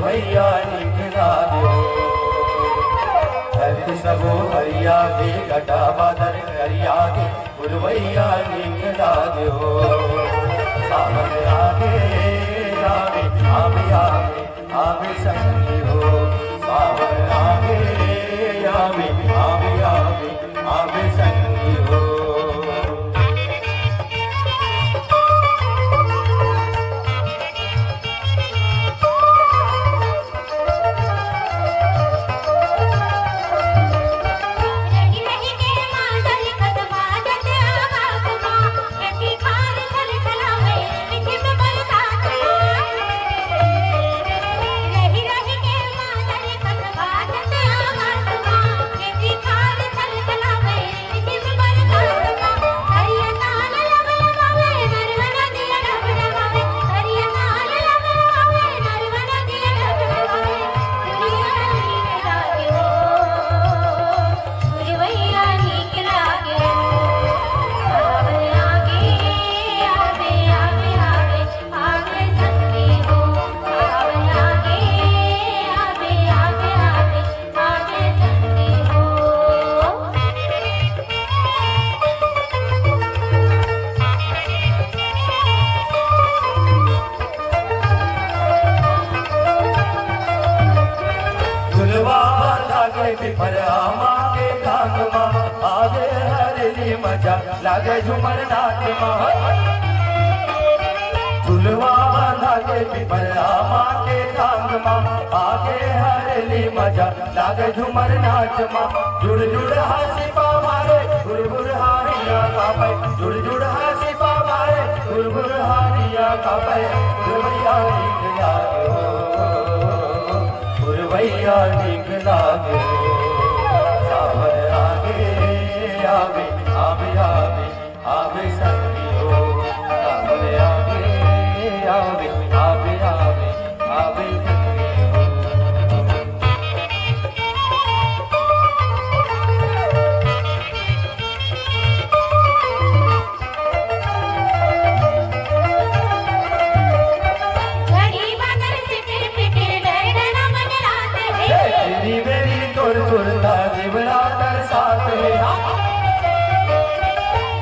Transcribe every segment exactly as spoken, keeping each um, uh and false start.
भैया निकला दो। धरती सबो हरिया गे, घटा बादर करिया गे, पुरवैया निकला दो। सावन आगे, आवे, आवे, आवे, आवे संगी हो। सावन आगे, आवे, आवे, आवे, आवे संगी हो। झुलवा बांधा के पिपरा माँ के टांग मा, आगे हरेली मजा लागे झूमर नाच मा। झुलवा बांधा के पिपरा माँ के टांग मा, आगे हरेली मजा लागे झूमर नाच मा। जुड़ जुड़ हासी पावारे, गुर गुर हारिया का पै। जुड़ जुड़ हासी पावारे, गुर गुर हारिया का पै। गुरवैया नीक लागे हो, गुरवैया नीक लागे हो। सावन आगे, आवे, आवे, आवे, आवे संगी हो। सावन आगे, आवे, आवे, आवे, आवे संगी हो। घड़ी बादल पिटिर पिटिर डर डर मन रात हे। तेरी मेरी तोर सुरता जीवना तर साथ हे।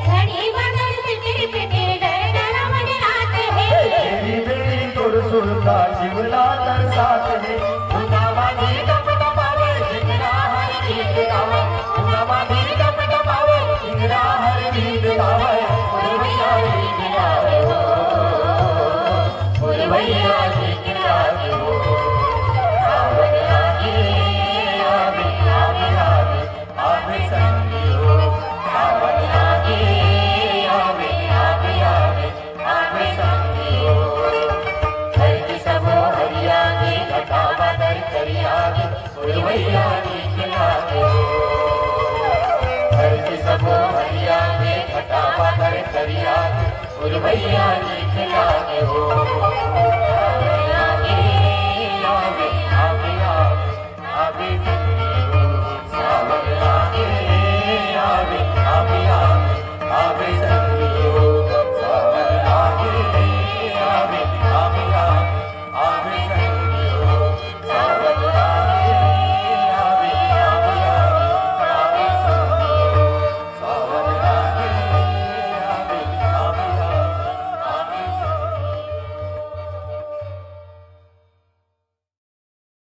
घड़ी बादल पिटिर पिटिर डर डर मन रात हे। तेरी मेरी तोर सुरता जीवना तर साथ हे। उना बाजे टप टप आवे, जिंगरा हर गीत गावे। उना बाजे टप टप आवे, जिंगरा हर गीत गावे। पुरवैया गीत गावे हो, पुरवैया गीत गावे हो। सावन आगे, आवे, आवे, आवे, आवे संगी हो। सावन आगे, आवे, आवे, आवे, आवे संगी हो। धरती सबो हरिया गे, घटा बादर करिया गे, पुरवैया नीक लागे हो। धरती सबो हरिया गे, घटा बादर करिया गे, पुरवैया नीक लागे हो। आवे, आवे, आवे, आवे, आवे संगी।